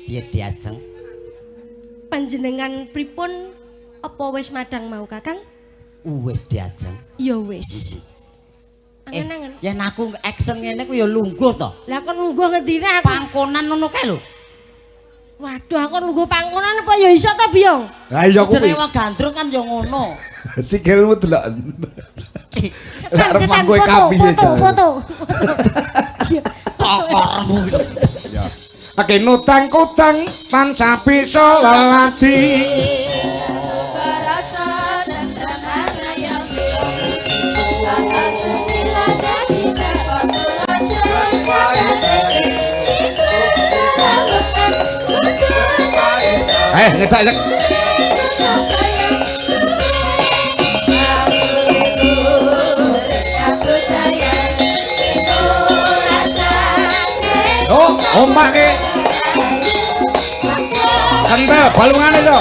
Piye diajeng? Panjenengan pripun, apa wis madang mau, Kakang? Wis diajeng. Ya wis. Angen-angen. Yen aku action ngene ku ya lungguh to. Lah kon lungguh ngendine aku? Pangkonan ngono kae lho. Waduh, aku lungguh pangkonan apa ya iso to, Biyong? Lah iya kuwi. Jenenge wong gandrung kan ya ngono. Sikilmu delok. Setan, Arep setan, mangkoe foto, kapi foto, ya, foto. Iya. Kokormu. Ya. Oke, nutang kutang tansah bisa lelati. Rasa tentrem ngayomi, tata susila dadi tepok tuladha. Iku sarawukan kudu dadi Eh, ngedak cek. Oh, ombake. Kentel balungane so.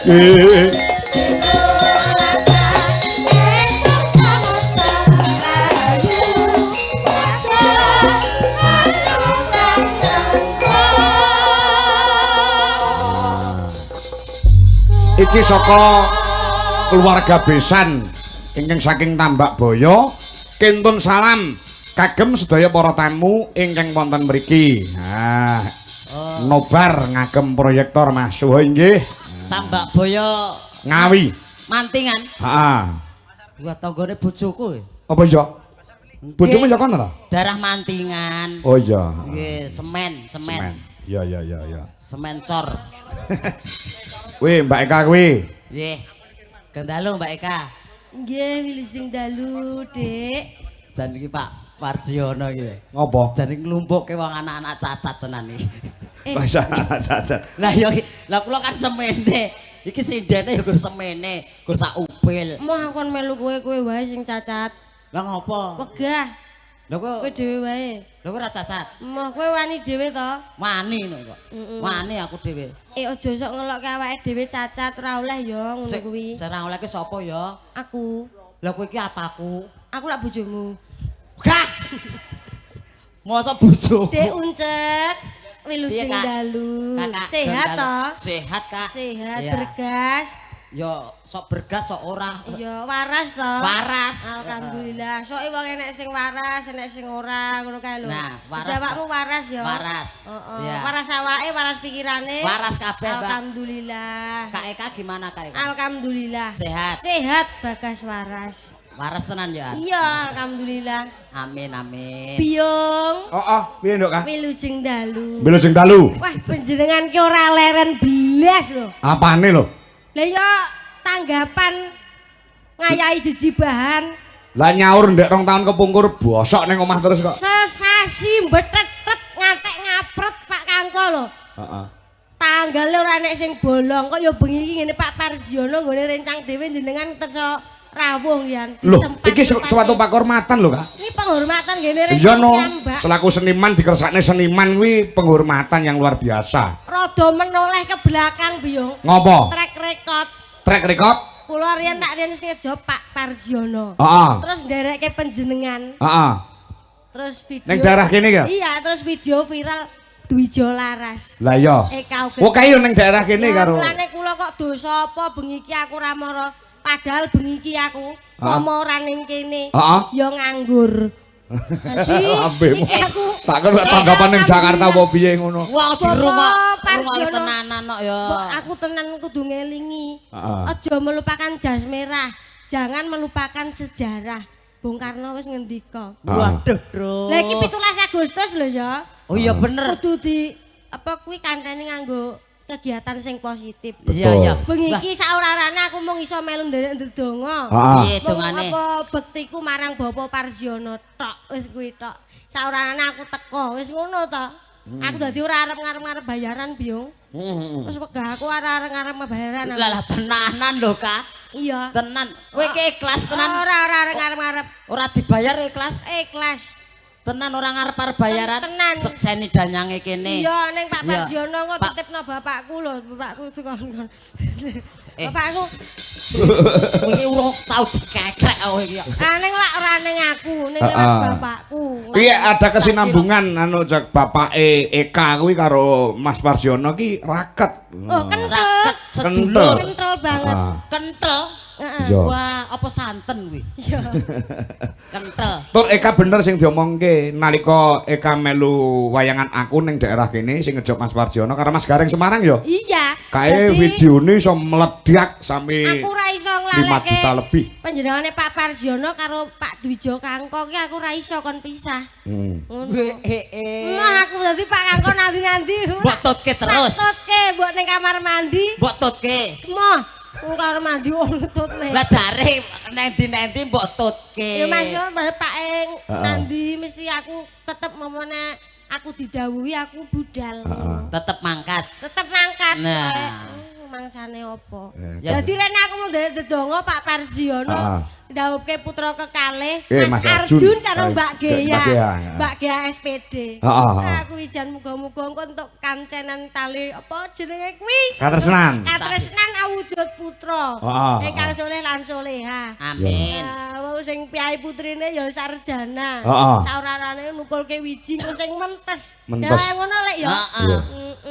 Eh. Iki saka keluarga besan ingkang saking Tambak Boyo, kintun salam kagem sedaya para tamu ingkang wonten mriki. Nah, nobar ngagem proyektor Mas Suho inggih. Tambak Boyo Ngawi. Mantingan. Heeh. Buat tanggane bojoku. Apa ya? Bojomu ya kono ta? Darah Mantingan. Oh iya. Nggih, semen, semen. Semen. Iya iya iya iya. Semen cor. Kuwi Mbak Eka kuwi. Nggih. Gendalu Mbak Eka. Nggih, wilujeng dalu, Dik. Jan iki Pak Parjiono iki. Ngopo? Jan nglumpukke wong anak-anak cacat tenan iki. Eh, Masa cacat. Lah ya lah kula kan semene. Iki sindene ya gur semene, gur sak upil. Moh aku kon melu kowe, kowe wae sing cacat. Lah ngopo? Wegah, Lah kowe kowe dhewe wae. lha kowe ora cacat. Moh kowe wani dhewe to? Wani ngono kok. Wani aku dhewe. Eh, aja sok ngelokke awake dhewe cacat, ora oleh ya ngono Sing kuwi. sing ora oleh ki sapa ya? Aku, Lah kowe iki apaku? aku lak bojomu. Gah. Mosok bojoku. Dek Uncek, wilujeng Piye, Kak? dalu. Kakak, Sehat dalu. to? Sehat, Kak. Sehat, Iya. bergas. Yo sok bergas sok ora. Iya, waras to? Waras. Alhamdulillah. Soke wong enek sing waras, enek sing ora, ngono kae lho. Nah, waras, Awakmu Kak. waras ya. Waras. Heeh. Iya. Waras awake, waras pikirane. Waras kabeh, Mbak. Alhamdulillah. Kak Eka gimana Kak Eka? Alhamdulillah. Sehat. Sehat, Bagas waras. Waras tenan ya. Iya, alhamdulillah. Amin amin. Biyong, Oh, oh, piye Nduk Kak? wilujeng dalu. Wilujeng dalu. Wah, panjenengan ki ora leren blas lho. Apane lho? Lah ya tanggapan ngayahi jejibahan Lah nyaur ndek 2 tahun kepungkur bosok ning omah terus kok. Sesasi mbetetet ngantek ngapret Pak Kangko lho. Heeh. Tanggale ora enek sing bolong kok ya bengi iki ngene Pak Parjiono nggone rencang dhewe jenengan kersa rawuh yan. Loh, iki suatu pakormatan lho, Kak. Ini penghormatan ngene Iya rencang no, piyambak. Selaku seniman dikersakne seniman kuwi penghormatan yang luar biasa. Rada menoleh ke belakang, Biyong. Ngopo? Track record. Track record? Kula riyen tak riyen sing ngejob Pak Parjiono. Heeh. Terus nderekke panjenengan. Heeh. Terus video Ning daerah kene ya? Iya, terus video viral Dwijo Laras. Lah iya. Eka uga. Oh kae yo ning daerah kene Lah, karo. Mulane kula kok dosa apa bengi iki aku ora mara. Padahal bengi iki aku momo ora ning kene. Heeh. Ya nganggur. Dadi Lambemu. iki aku Tak kira tanggapan ning Jakarta apa piye ngono. Wah, di Bapak rumah rumah Parjono. tenanan kok ya. Mbok aku tenan kudu ngelingi. Heeh. Aja melupakan jas merah, jangan melupakan sejarah. Bung Karno wis ngendika. Waduh, Bro. Lah iki 17 Agustus lho ya. Oh iya bener. Kudu di apa kuwi kantene nganggo kegiatan sing positif. Iya, iya. Bengi iki saora-orane aku mung iso melu nderek ndedonga. Heeh. Piye Mung dongane? apa bektiku marang Bapak Parjiono tok, wis kuwi tok. Saorane aku teko, wis ngono to. Aku dadi ora arep ngarep-ngarep bayaran, Biung. Wis wegah aku ora arep ngarep bayaran aku. Lah lah tenanan lho, Kak. Iya. Tenan. Kowe ki ikhlas tenan. Ora ora arep ngarep-ngarep. Ora dibayar ikhlas. Ikhlas. Tenan ora ngarep-arep bayaran. Tenan. Sekseni danyange kene. Iya, ning Pak Iya. Parjiono kok Pak- titipno bapakku lho, bapakku sekon. Eh. Bapakku, Kowe iki urung tau dikekrek kowe iki. ah ning lak ora ning aku, ning lewat bapakku. Iya ada kesinambungan anu cek bapake Eka kuwi karo Mas Parjono ki raket. Oh, kental. Raket Kental. sedulur. Kental banget. Ah. Kental. Heeh. Iya. Wah, apa santen kuwi? Iya. Kental. Tur Eka bener sing diomongke nalika Eka melu wayangan aku ning daerah kene sing ngejok Mas Parjono karo Mas Gareng Semarang ya. Iya. Kae Dadi, videone iso meledak sampe aku ora iso 5 nglaleke juta lebih. Panjenengane Pak Parjiono karo Pak Dwijo Kangko ki aku ora iso kon pisah. Ngono. Eh eh eh. Mah aku dadi Pak Kangko nanti-nanti. Mbok tutke terus. Tak tutke mbok ning kamar mandi. Mbok tutke. Moh, ning kamar mandi wong ngetutne. Lah jare neng ndi-nendi mbok tutke. Ya Mas yo Pak eng nanti mesti aku tetep momone aku didhawuhi aku budal. Tetep mangkat. Tetep mangkat. Nah. Mangsane opo? Ya. Dadi rene aku mau nderek dedonga Pak Parjiono ndhawuhke putra kekalih Eh, Mas Mas Arjun. Arjun karo Mbak Mbak Gea. Gea, ya. Mbak Gea SPD. Heeh, heeh. Aku ijan muga-muga engko entuk kancenan tali apa jenenge kuwi? Katresnan. Katresnan awujud putra. Heeh, Ingkang soleh lan solehah. Amin. Ah, wau sing piyai putrine ya sarjana. Heeh. Saurarane nukulke wiji engko sing mentes. Mentes. Ya ngono lek ya. Heeh.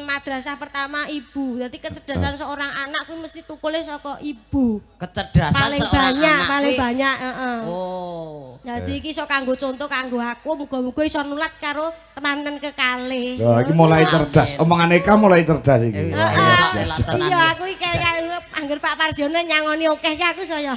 Madrasah pertama ibu. Dadi kecerdasan seorang anak kuwi mesti tukule saka ibu. Kecerdasan Paling seorang banyak, anak paling kuwi. banyak, heeh. Oh. Dadi iki iso kanggo contoh kanggo aku, muga-muga iso nulat karo temanten kekalih. Lah iki mulai cerdas. Omongan Eka mulai cerdas iki. Iya. Heeh. Elak tenan. Iya, aku iki kayak angger Pak Parjono nyangoni akeh ki aku saya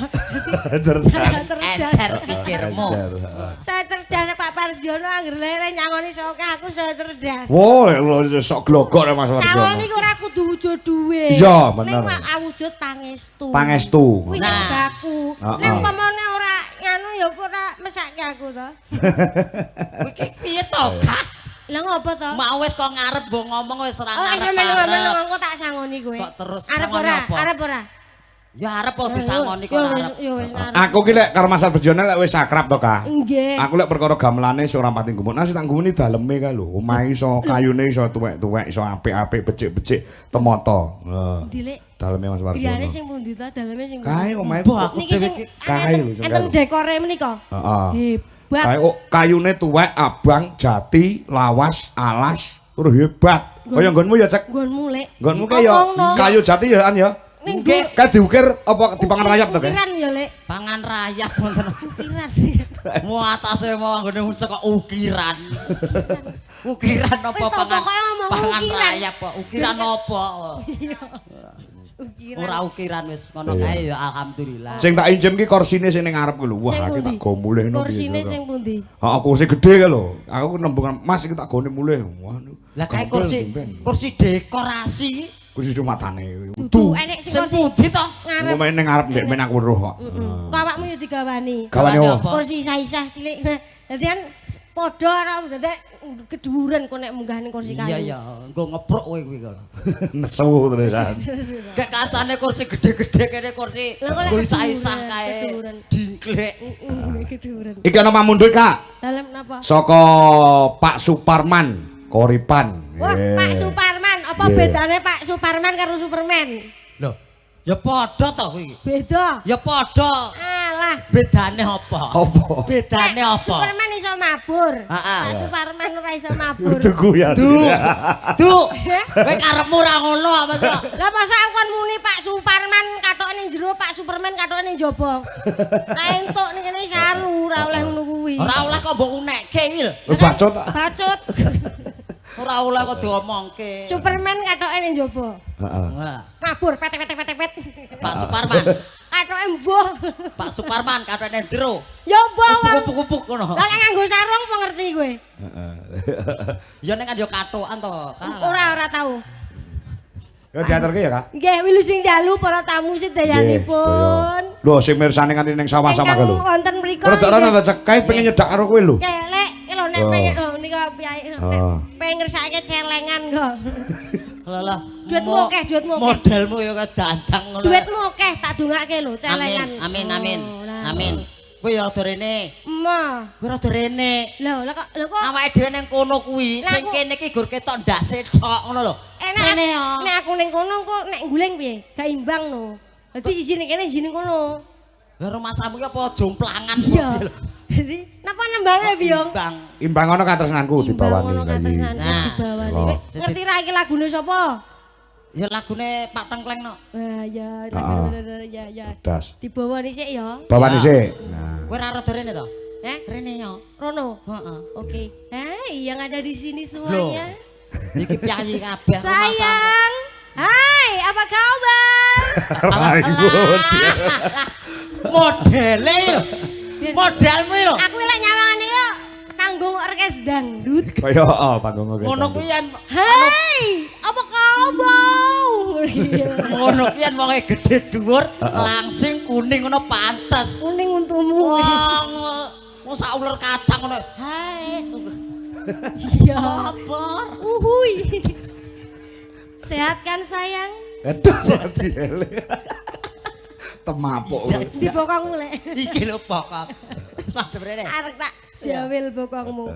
Cerdas. cerdas. Encer pikirmu. Encer, heeh. Saya cerdas Pak Parjono angger lele nyangoni sok aku saya cerdas. Wah, lho sok glogok nek Mas Sawon Parjono. iku ora kudu wujud duwe. Iya, bener. Ning awujud pangestu. Pangestu. Kuwi sing Nah. baku. Heeh. Ning umpamane ora nganu ya ora mesake aku to. Kowe iki piye to, Kak? Lah ngopo to? Mau wis kok ngarep mbok ngomong wis ora Oh, sampeyan ngomong ngarep-arep. engko tak sangoni kowe. Kok terus arep sangoni ora? apa? Arep ora? Ya arep kok disangoni kok Ya ora wis, arep. ya wis arep. Aku ki lek karo Mas Parjono lek wis akrab to, Kak. Nggih. Aku lek perkara gamelane iso ora pati gumun. Nah, sing tak gumuni daleme kae lho. Omahe iso kayune iso tuwek-tuwek, iso apik-apik, becik-becik, temoto. Heeh. Ndi lek? Daleme Mas Parjono. Griyane sing pundi to? Daleme sing pundi? Kae omahe. Mbah, aku Niki sing dhewe iki kae lho, sing enten kae. dekore menika. Heeh. Hebat. Kae kok kayune tuwek, abang, jati, lawas, alas, terus hebat. Kaya nggonmu ya, Cek. Nggonmu lek. Nggonmu kae ya Omongno. kayu jati ya an ya. Ning Nggih. Kae diukir apa dipangan rayap to kae? Ukiran ya lek. Pangan rayap ngoten. Ukiran. Mau atase mau anggone uncek kok ukiran. Ukiran apa Wis to, pangan? pokoke ngomong Pangan ukiran. rayap kok. Ukiran apa? Iya. Ukiran. Ora ukiran wis ngono kae ya alhamdulillah. Sing tak injem ki korsine sing ning ngarep ku lho. Wah, Sing iki pundi? tak go mulih no. Kursine sing pundi? Heeh, kursi gede kae lho. Aku nembung Mas iki tak gone mulih. Wah, nu. Lah kae Gampil, kursi tumben. kursi dekorasi kursi matane. Dudu enek sing sing kursi pundi to? ngarep. Ngomong ning ngarep ndek men aku weruh kok. Heeh. Kok awakmu ya digawani. Gawane Gawane apa? apa? Kursi isah-isah cilik. Dadi kan padha ora dadi keduwuren kok nek munggah ning kursi kayu. Iya iya, nggo ngeprok kowe kuwi kok. Nesu terusan. Kayak kancane kursi gede-gede kene kursi Lah kok lek nggo isah-isah keduwuren, kae. keduwuren. Dingklek. Heeh, keduwuren. Iki ana pamundhut, Kak. Dalem napa? Saka Pak Suparman, Koripan. Wah, Pak Suparman, apa Nggih. bedane Pak Suparman karo Superman? Lho, ya padha to kuwi. Beda. Ya padha. Alah. Bedane apa? Apa? Bedane Nek apa? Superman iso mabur. Heeh. Pak Suparman ora iso mabur. Itu ku ya. Du. Du. Kowe karepmu ora ngono apa sih? Lah masa aku kon muni Pak Suparman katoke ning jero, Pak Superman katoke ning jaba. Ora entuk ning kene saru, ora oleh ngono kuwi. Ora oleh kok mbok unekke iki lho. Lho bacot. Bacut. Ora oleh kok diomongke. Superman katoke ning jaba. Heeh. Wah, Mabur petek petek petek pet. Pak Suparman. Katoke mbuh. Pak Suparman katoke nang jero. Ya mbuh wong. Upuk-upuk ngono. Lah nek nganggo sarung apa ngerti kowe? Heeh. Ya nek kan yo katokan to. Kak. Ora ora tau. Ya diaturke ya, Kak. Nggih, wilujeng dalu para tamu sedayanipun. Lho sing mirsani nganti ning sawah-sawah Ingkang lho. wonten mriku. Rada rada ta cek pengen nyedak karo kowe lho. Ya lek, lho nek pengen oh nika piyai nek pengen ngersake celengan kok. Lah lah. Duitmu akeh, duitmu akeh. Modelmu ya kaya dandang ngono. Duitmu akeh tak dongake lho celengan. Amin amin Oh, lah. amin. Kowe ya rada rene. Emoh. Kowe rada rene. Lho, lah kok lho kok Awake dhewe nang kono kuwi, Lah sing aku- kene iki gur ketok ndase tok ngono lho. enak Rene ya. nek aku ning kono kok nek guling piye? Gak imbang no. Dadi siji ning kene siji ning kono. Lah rumahsamu ki apa jomplangan Iya. Dadi napa nembange, Biyong? Bang. Imbang ana katresnanku Imbang dibawani. ono katresnanku Nah. dibawani. Lho. Ngerti ra iki lagune sapa? Ya lagune Pak Tengkleng no. Wah, ya, Heeh. ya, ya. Das. Dibawani sik ya. Bawani Ya. sik. Nah. Kowe ora rada rene to? Eh, Rene ya. Rono. Heeh. Oke. Hai, yang ada di sini semuanya. Iki piyayi kabeh Sayang. Hai, apa kabar? Modele lho. Modelmu lho. Aku lek nyawangane kok panggung orkes dangdut. Kaya oh panggung oke. Ngono kuwi yen Hai, apa kabar? ngono kuwi yen wonge gedhe dhuwur, langsing kuning ngono pantes. Kuning untumu. Wong wong sak uler kacang ngono. Hai. Iya. Kabar. Uhuy. Sehat kan sayang? Aduh, diele. Temapuk. Di bokongmu lek. Iki lho pokok. Wis madhep rene. Arek tak jawil bokongmu.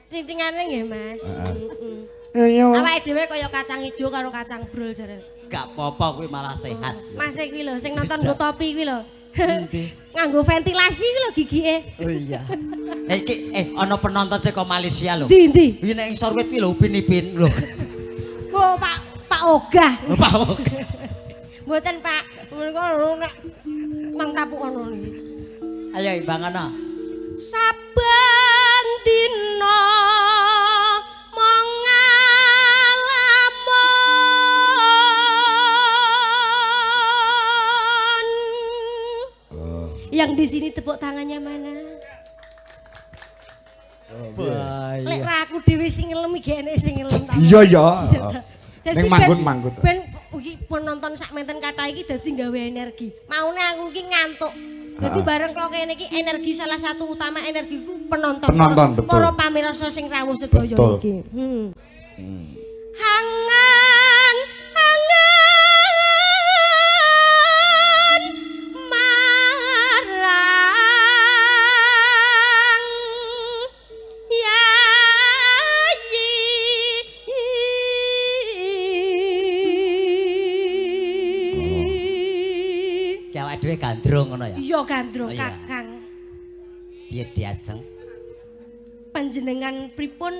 Cing-cingane nggih, Mas. Heeh. Ayo. Awake dhewe kaya kacang ijo karo kacang brol jare. Gak apa-apa kuwi malah sehat. Mas kuwi lho sing nonton nggo topi kuwi lho. Endi? Nganggo ventilasi kuwi lho gigike. Oh iya. Eh iki ana penonton saka Malaysia lho. Ndi ndi? Iki nek ngisor wit kuwi lho Upin Ipin lho. Oh, Pak Pak Ogah. Lho Pak Oke. Mboten Pak. Menika nek mang tapuk ono niki. Ayo imbangana. Saben dina mong ngalamun. Yang di sini tepuk tangannya mana? Lek ra aku dhewe sing ngelem iki enek sing ngelem ta. Iya ya. Dadi Ning manggut-manggut. Ben iki penonton sak menten kathah iki dadi gawe energi. Maune aku iki ngantuk. Dadi bareng kok kene iki energi salah satu utama energiku penonton. Penonton, betul. Para pamirsa sing rawuh sedaya Betul. iki. Hangan hangan marang yayi. Ki awake dhewe gandrung ngono ya. Iya gandrung Oh, iya. Kakang. Piye diajeng? Panjenengan pripun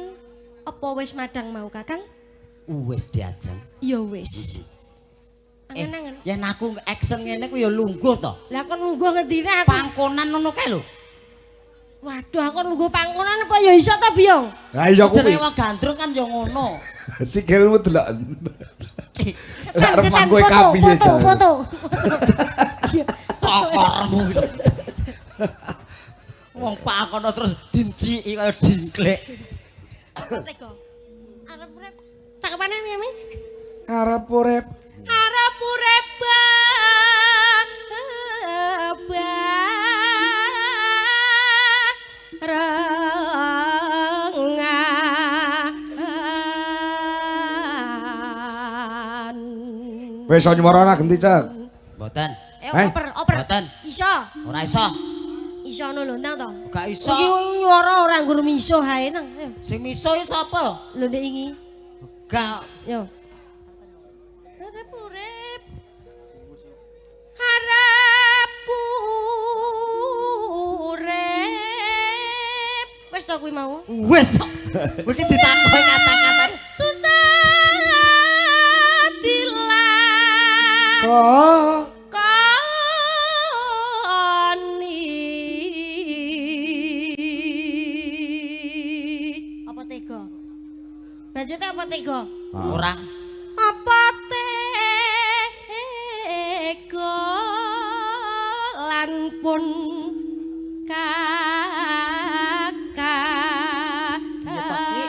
apa wis madang mau Kakang? Wis diajeng. Ya wis. Angen-angen. Yen aku action ngene ku ya lungguh to. Lah kon lungguh ngendine aku? Pangkonan ngono kae lho. Waduh, aku lungguh pangkonan apa ya iso ta, Biyong? Lah iya kuwi. Jenenge wong gandrung kan ya ngono. Sikilmu delok. Setan, Arep setan, mangkoe foto, kapiye, foto, Jan? foto. Iya. Kokormu lho. Wong pakono terus dinciki kaya dingklek. Apa tega? Arep urip. Cakepane piye, Mi? Arep urip. Arep urip barengan. Wis iso nyuwara ora genti, Cek. Mboten. Eh, Eh? oper, oper. Mboten. Iso. Ora iso. Iso ono lho ndang to. Gak iso. Iki nyuwara ora nggur miso hae nang. Ayo. Sing miso iki sapa? Lho ndek ingi. Gak. Yo. Arep urip. Arep urip. Wis to kuwi mau. Wis. Kowe iki ditakoki kata-kata. Susah dilakoni. Kok Apa tega? Bajute apa tega? Ora. Apa tega lan pun kakang. Piye to, Ki?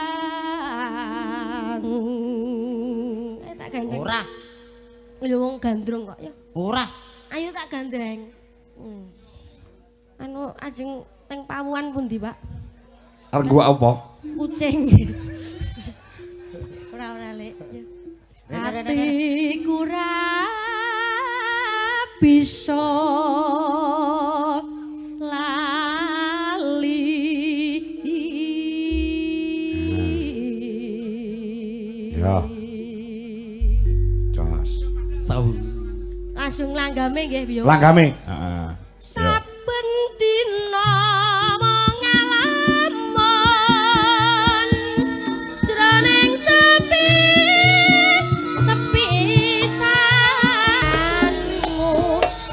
Eh, tak gandeng. Ora. Lho wong gandrung kok ya. Ora. Ayo tak gandreng. Anu ajeng teng pawuan pundi, Pak? Arep gua apa? Kucing. Ora ora Lek. Atiku ra bisa lali. Ya. Jos. Sau. Langsung langgame nggih, Biyo. Langgame. Heeh. Saben dina mengalaman jroning sepi sepi sanmu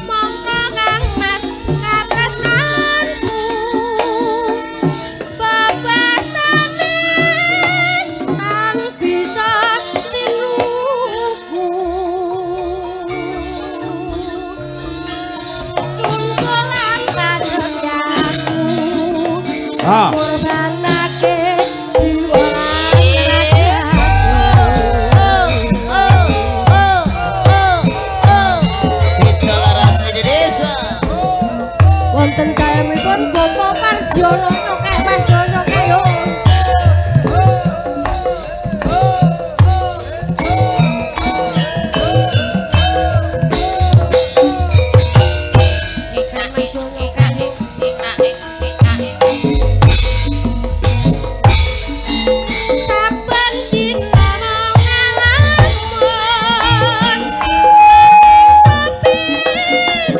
mongko Kang Mas katresnanku babasane kang bisa tinuku cungkulan prasetyaku Ah. korbanake jiwa Bejo Laras Indonesia. Wonten dalemipun Bapak Parjono nyokeh Mas yo nyokeh yo. Mas yo nyokeh yo. Saben dina ngalamun sepi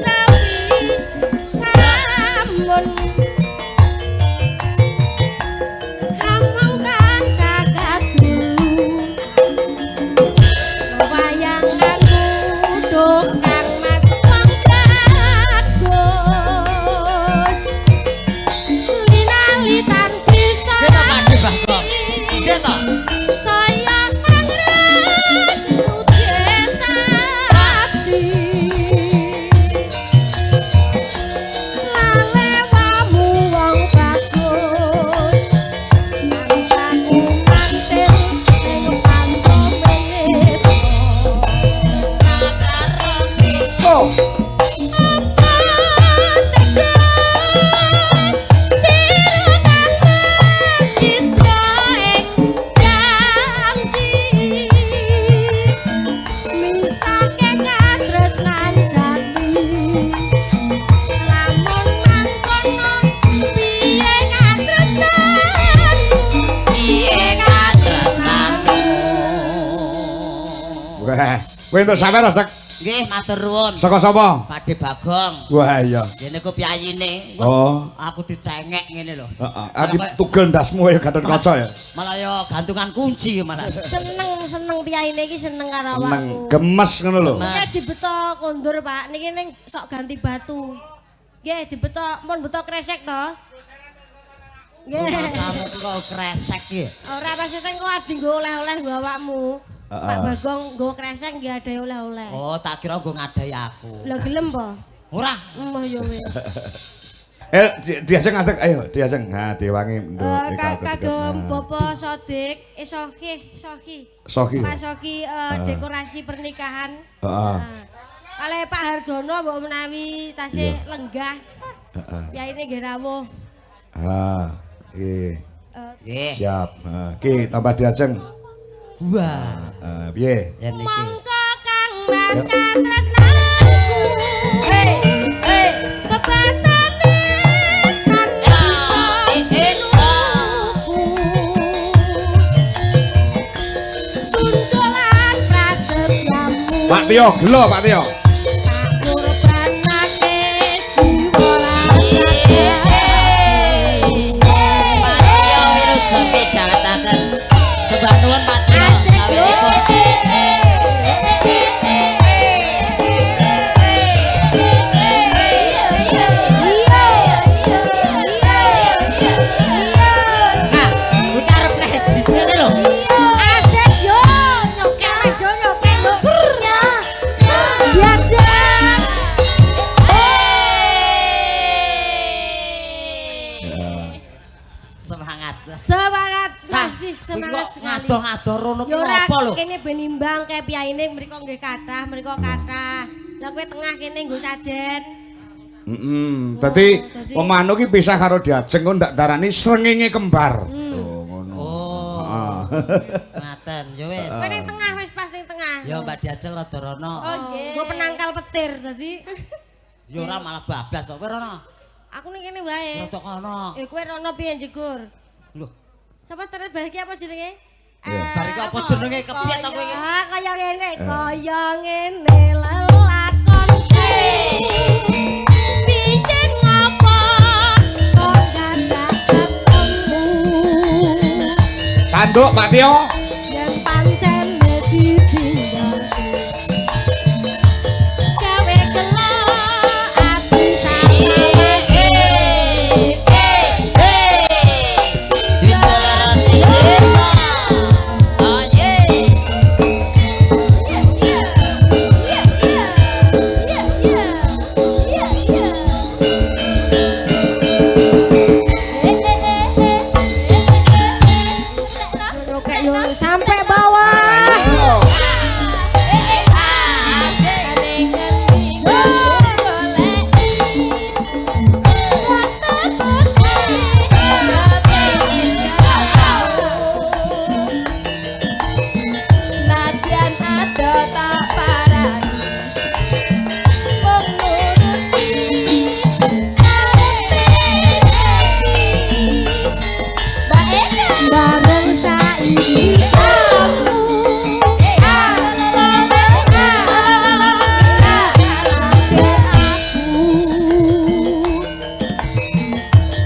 sepi samun amung tansah kadulu wayang aku duh Kang Mas wong bagus linalitan bisa Kita padu Bagong. Kita. saya mangrat ati lalewamu wong bagus mangsaku manten ning pantome. Oh. Piye katresnanmu? Wah, kowe entuk sawer Cek. Nggih, matur nuwun. Saka sapa? Pakde Bagong. Wah iya. Ngene ku piyayine. Wah, Oh. aku dicengek ngene lho. Heeh. Aku tugel ndasmu ya Gatot Kaca ya. Malah yo gantungan kunci malah. Seneng seneng piyayine iki seneng karo Seneng awakku. gemes ngono lho. Gemes. Niki dibeto kondur, Pak. Niki ning sok ganti batu. Nggih, dibeto, mun beto kresek to. Nggih. Kamu kok kresek iki. Ora maksudnya engko adi nggo oleh-oleh nggo awakmu. Heeh. Pak Bagong nggo kresek nggih ada oleh-oleh. Oh, tak kira nggo ngadahi aku. Lah gelem po? Ora. Emoh ya wis. Diajeng ngadeg ayo diajeng. Ha diwangi nduk. Kagem Bapak Sodik, Sohi, Sohi. Sohi. Pak Sohi dekorasi pernikahan. Heeh. Kalih Pak Hardono mbok menawi tasih lenggah. Heeh. Ya ini nggih rawuh. Ha, nggih. Nggih. Siap. Heeh. Ki tambah diajeng. Wah, Heeh, piye? yen iki. Mongko Kang Mas katresnanku. Hei, hei. Bebasane tan bisa tinuku. Sundulan prasetyamu. Pak Tio, gelo Pak Tio. Tak kurbanake jiwa lan raga. Pak Tio Wirujeng pidhangetaken. Sembah nuwun Pak Tio. Asik yo. Sawiripun. Nah, kuwi karep nek dijene lho. Asik yo, nyokek Mas yo nyokek yo. Biar Semangat, masih semangat sekali. Ngadoh-ngadoh rono Ya ki ora apa lho? kene ben imbang kae piyaine mriko nggih kathah, mriko kathah. Lah kowe tengah kene nggo sajen. Heeh. Dadi pemanu ki pisah karo Diajeng kok ndak darani srengenge kembar. Oh, ngono. Oh. Heeh. Ngaten, ya wis. Kowe ning tengah wis pas ning tengah. Ya Mbak Diajeng rada rono. Oh, nggih. Nggo penangkal petir dadi Ya ora malah bablas kok. Kowe rono. aku ning kene wae. Rada kono. Eh kowe rono piye jegur? Lho, Sapa terus bar iki apa jenenge? bar iki apa jenenge kepiye to kowe iki? Ah, kaya ngene, kaya ngene lelakonku. Biyen ngopo kok dadak ketemu? Tanduk Pak Tio. Yen pancen ditinggal. Gawe gelo ati salawase. Oke, yo sampai bawah. Nadyan ada tak parani wong nuruti arepe iki. Mbak Eka Bareng saiki aku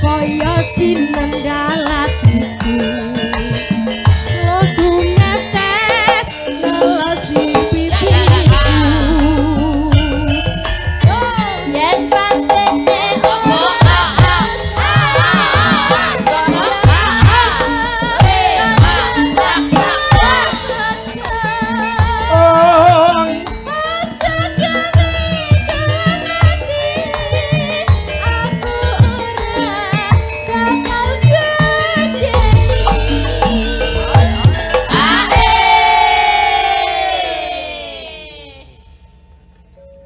kaya sinendalatiku lodu netes nelesi pipiku. Yen pancene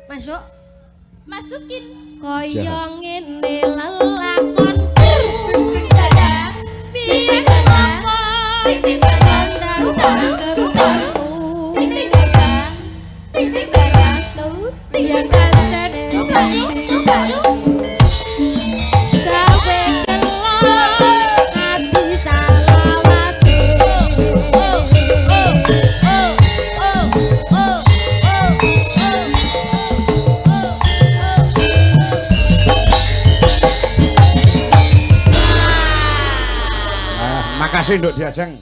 Masuk Masukin kaya ngene lelakonku dada piye apa ting dada ting ting dada ting Yen ting dada pancene gawe gelo ati salawase. Ah, makasih Nduk Diajeng.